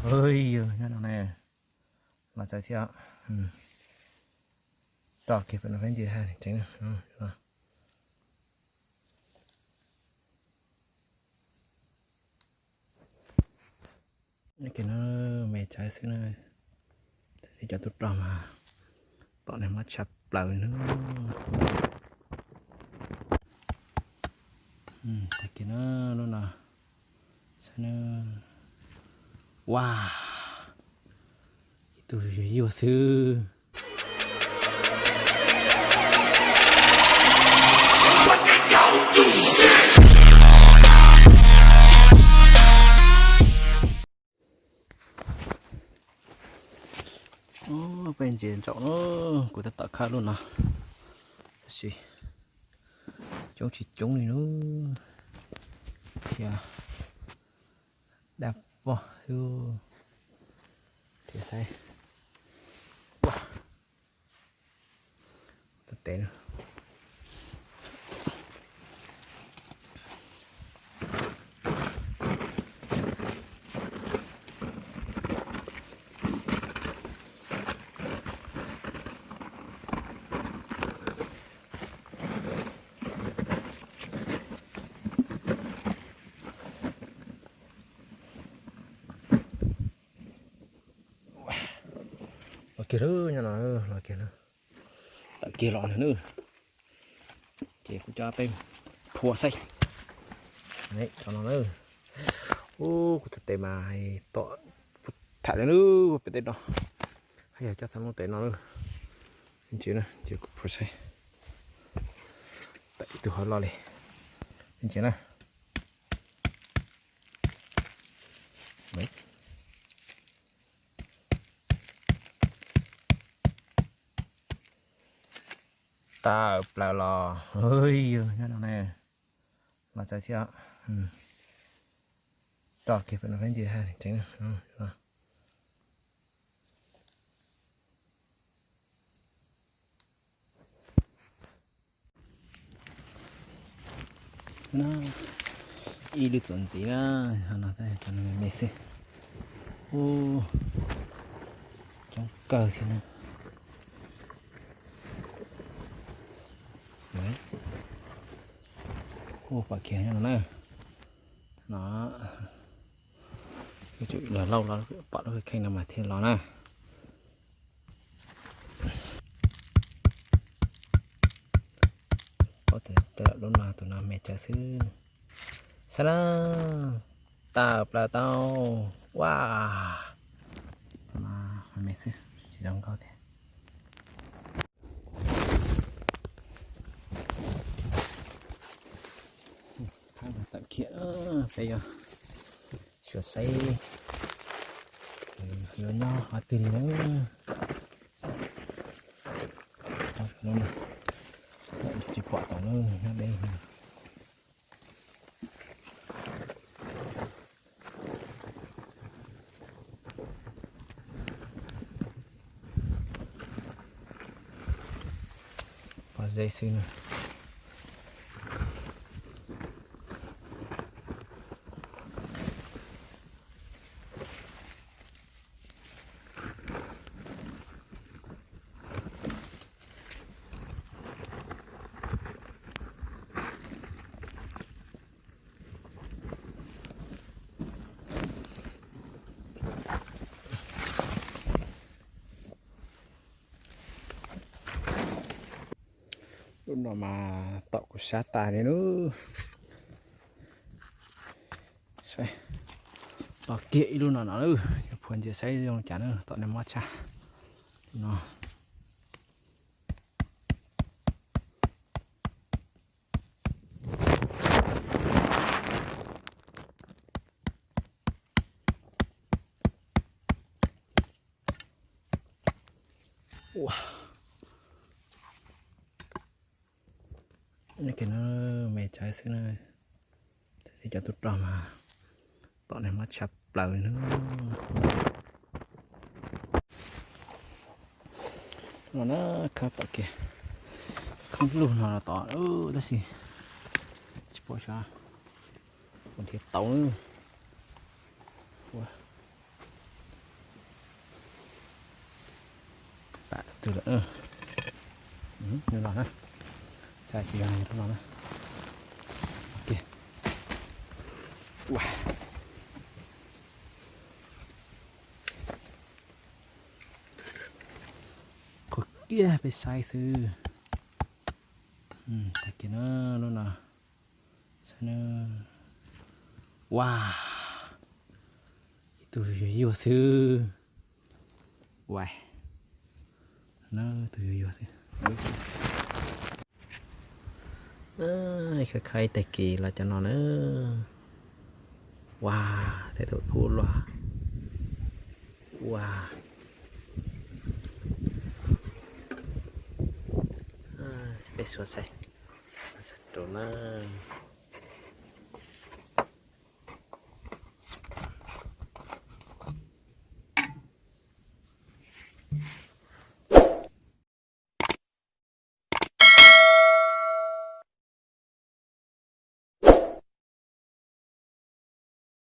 Oj, yog nyob no ne, los txawv thiab. Toj kiag pem no peb ntsia tseeb. Kiag no me tsawv xwb na. Tej cov tub rog mas tom neeg mob tshaj plaws na. Tag kis na, lub no saib na. Ua, ib tug yuag yuag xwb. Peb ntsia ntsaum na, kuv tab tom khawb lub no, tab sis coob tsis coob li na. Thiab dab vog xwb. Thiab saib, ua, tes na. Los kiag lawm, nyob no los kiag lawm. Tawm kiag los no na. Ces kuv coj peb phua saib. Cov no na. Ub, kuv txhais tes mas tom, kuv tham li na, pem tej no. Haj yog coj txhais lub tes no na. Ntsia na, ntsia kuv phua saib. Tawm ib tug hauv loj li. Ntsia na. Tawm plaws los, yog nyob no ne, los txawv thiab. Toj kiag pem no peb ntsia tseeb. Ib lub txuas ntxiv na, no me me xwb. Ub, coob kawg thiab na. Ub, pom kiag nyob no na. No, yuav tsum los lauj los pom lub kheej no mas thiaj los na. Paub tias lub no tus no me tsawv xwb. Saib na, tawm plaws tau. Ua, tus no me xwb, tsis zoo nkauj thiab. Tawm kiag, peb yuav xyuas saib yuav nyob qhov twg li na. Tsis pom tau na, nyob deb. Pom ze xwb na. Lub no mas tom kuv sab tas li lub. Saib, tos kiag ib lub no no, yuav phua ntsia saib zoo cas na, tom nej mob tshaj no. Ua, no me tsawv xwb na. Tej cov tub rog mas tom nej mob tshaj plaws li na. No na, khawb tom kiag, khawb lug no los tom tab sis tsis pom xyov ua nrhiav tau na. Ua, Twb los, nws los na, xav tsis yog nws los na. Ok. Ua, qhuav kiag peb saib xwb. Tag kis na, lub no, saib na. Ua, ib tug yuag yuag xwb. Ua, na, tus yuag yuag xwb. Khaib khaib tag kis los cov no na. Ua, tej tus dub luaj. Ua, peb xuas saib rau na.